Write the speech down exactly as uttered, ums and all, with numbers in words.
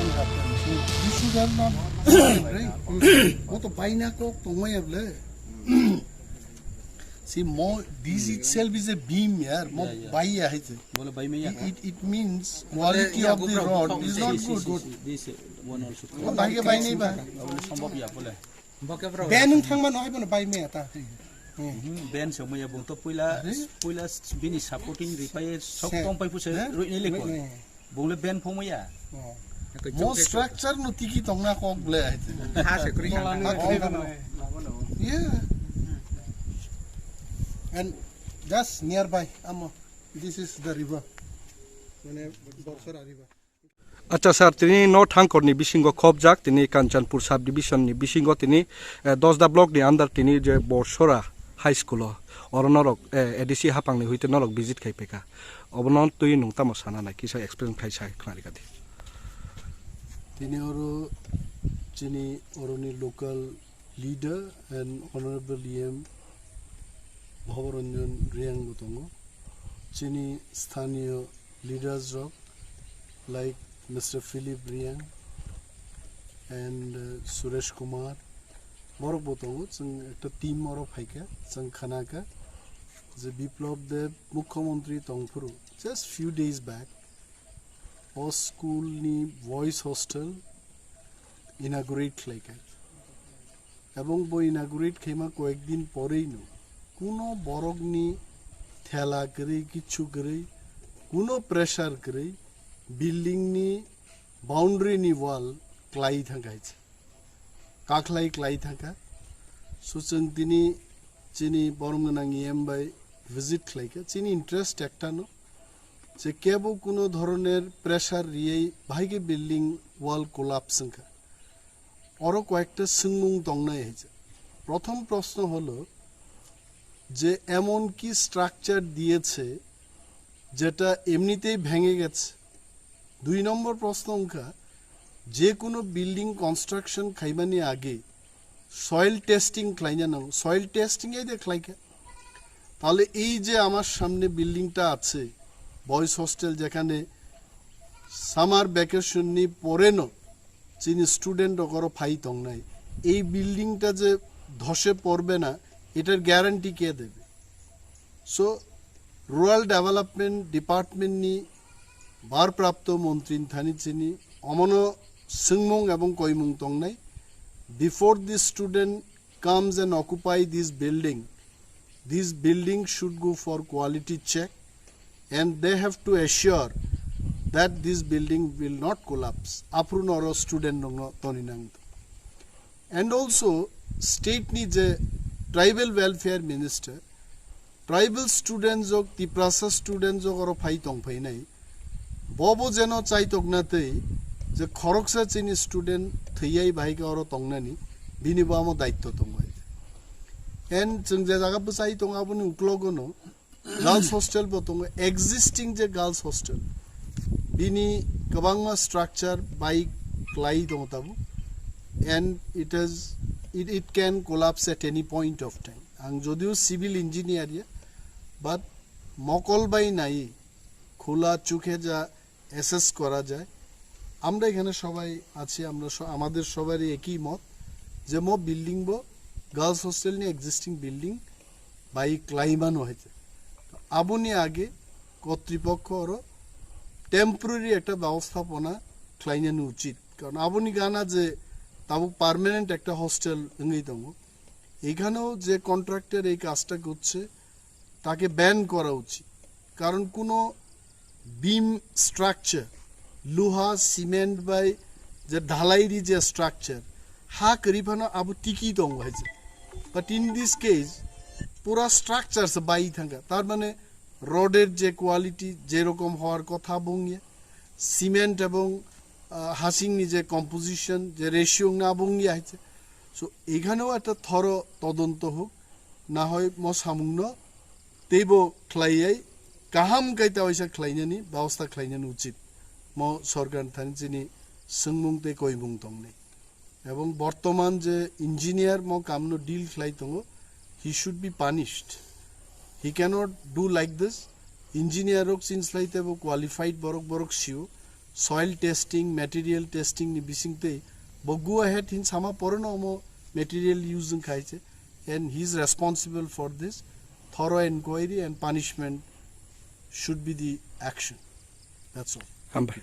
This should have not, right? Mo to baina kok tongmaya ble. See, mo, this itself is a beam, yaar. Mo baiya hai je. Bole bai maya. It, it, it means quality of the rod is not good. This one also. Mo bai ke bai nahi ba. Bole sombhob ya bole. Bokebra. Ben wng thangma no hai bono bai maya ta. Hmm, ben se maya bung to puila, puila bini supporting ripai sok tong pai puse roi ni lekho. Bung le ben phomaya. Mo structure no tiki tongna kok ble hai. Ha se kri kha. Yeah. And just nearby, amo, this is the river. Mane, Borsora river. Acha sir, tini no thangkor ni bisingo khobjak, tini Kanchanpur sub division ni bisingo tini, eh, Dosda block ni under tini je Borsora high school o, oro norok, eh, A D C hapang ni huite norok visit khai peka. Obono twi nwng tamo sana nai, kisa explain khai sai khna rikadi. Tini oro chini oroni local leader and honorable E M Bhabaranjan Reang bo tongo. Chini sthaniyo leaders rok like Mister Philip Reang and, uh, Suresh Kumar, borok bo tongo. Chwng ekta team oro phaikha, chwng khanakha je Biplab Deb Mukhyamantri tongphuru just few days back o school ni boys hostel inaugurate khlaikha. Ebong bo inaugurate khaima koyekdin poreino kuno borokni thela kwrwi, kichu kwrwi, kuno pressure kwrwi building ni boundary ni wall klai thangkha hai se. Kakhlai klai thangkha. So chwng tini chini borom gwnang E M bai visit khlaikha. Chini interest ektano je kebo kuno dhoroner pressure riyai bahai khe building wall collapse wngkha. Oro koyekta swngmung tongnai hai je. প্রথম প্রশ্ন হলো যে এমন কি স্ট্রাকচার দিয়েছে যেটা এমনিতেই ভেঙে গেছে? দুই নম্বর প্রশ্ন অংকা, যে কোনো বিল্ডিং কনস্ট্রাকশন খাইমানি আগে সয়েল টেস্টিং খাইনা নাও, সয়েল টেস্টিং এই দেখ খাইকা। তাহলে এই যে আমার সামনে বিল্ডিংটা আছে, বয়েজ হোস্টেল, যেখানে সামার ভ্যাকেশন নি পরেনো chini student rok oro phai tongnai, এই বিল্ডিংটা যে ধসে পড়বে না, এটার গ্যারান্টি কে দেবে? So rural development department ni ভারপ্রাপ্ত মন্ত্রী thani chini omono swngmung ebong koimung tongnai, before this student comes and occupy this building, this building should go for quality check and they have to assure that this building will not collapse. Aphuru noro student rokno toni nang. And also state ni je tribal welfare minister, tribal students rok, Tiprasa students rok oro phai tong phainai. Bobo jeno chai tokna tei je khoroksa chini student thwiyai bahai khe oro tongnani, bini bo amo daitto tongo. And chwng je jaga bwchai tongo aboni uklogo no girls hostel bo tongo, existing je girls hostel, bini kwbangma structure bai klai tongo tabuk, and it is, it, it can collapse at any point of time. Ang jodio civil engineer ya, but mokol bai nai, খোলা চোখে যা অ্যাসেস করা যায়। আমরা এখানে সবাই আছি, আমরা স-, আমাদের সবারই একই মত যে মো বিল্ডিং বো, গার্লস হোস্টেল নি existing building bai klaimano hai se. Aboni age kotripokho oro temporary ekta byabostaphona khlainani uchit, karon aboni gana je tabuk permanent ekta hostel wngwi tongo, এখানেও যে কন্ট্রাক্টর এই কাজটা করছে তাকে ব্যান করা উচিত, কারণ কোনো বিম স্ট্রাকচার, লোহা সিমেন্ট বাই যে ঢালাইরি যে structure, ha kwrwi phano abo tiki tongo hai se. But in this case pura structure se bai thangkha, tar mane রডের যে কোয়ালিটি যেরকম হওয়ার কথা বঙ্গে, সিমেন্ট এবং, আহ, হাসিংনি যে কম্পোজিশন, যে রেশিও না বঙ্গে আছে। সো এখানেও একটা থরো তদন্ত হোক, না হয় ম সামুংনো তেইব খ্লাইয়াই কাহাম কাইতা ওইসা খ্লাইনানি ব্যবস্থা খ্লাইনানি উচিত। ম সরকার থানি চিনি সোংমুং তে কইমুং তংনি। এবং বর্তমান যে ইঞ্জিনিয়ার ম কামনো ডিল খ্লাই তঙো, he should be punished. He cannot do like this. Engineer rok chini slai tebo qualified borok borok sio. soil testing, material testing ni bising tei bo go ahead hin sama pore no omo material use wng khai se, and he is responsible for this. Thorough inquiry and punishment should be the action. That's all. Hambai.